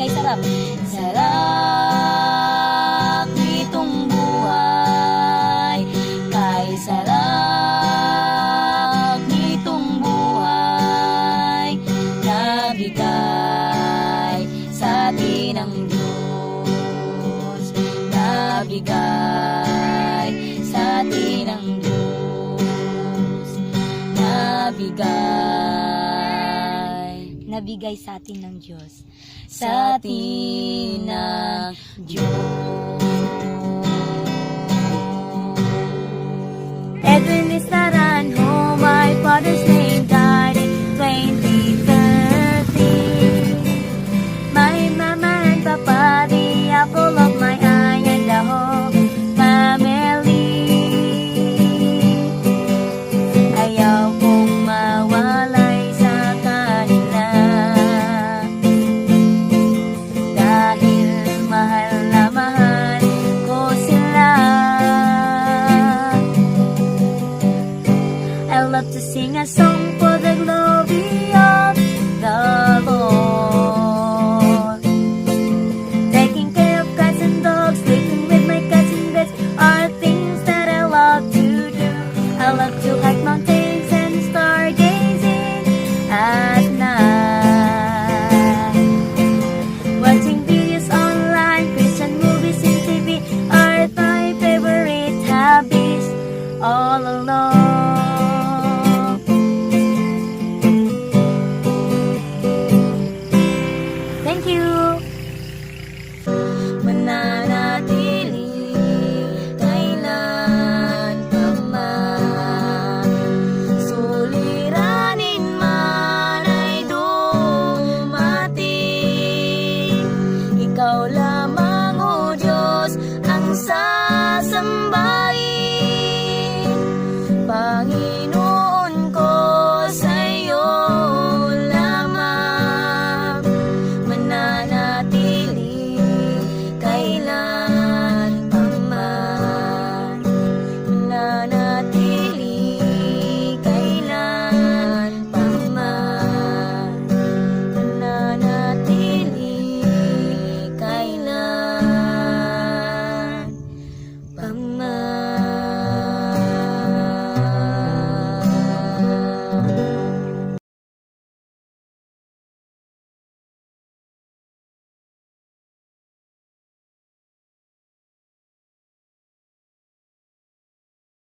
Kay sarap. Sarap nitong buhay. Kay sarap nitong buhay. Nabigay sa atin ng Diyos. Nabigay sa atin ng Diyos. Nabigay. Nabigay sa atin ng Diyos. Sa atin ng Diyos. Edwin is Naranjo, my father's name, died in 2013. My mama and papa, the apple of my eye and the whole family. Ayaw kong mawalay sa kanila dahil mahal na mahal ko sila. I love to sing a song for the glory of the Lord. Taking care of cats and dogs, sleeping with my cats in bed are things that I love to do. I love to hike mountains and stargazing at night. Watching videos online, Christian movies in TV are my favorite hobbies all alone. Thank you. Mananatili kailan pa man. Suliranin man ay dumating, ikaw lang.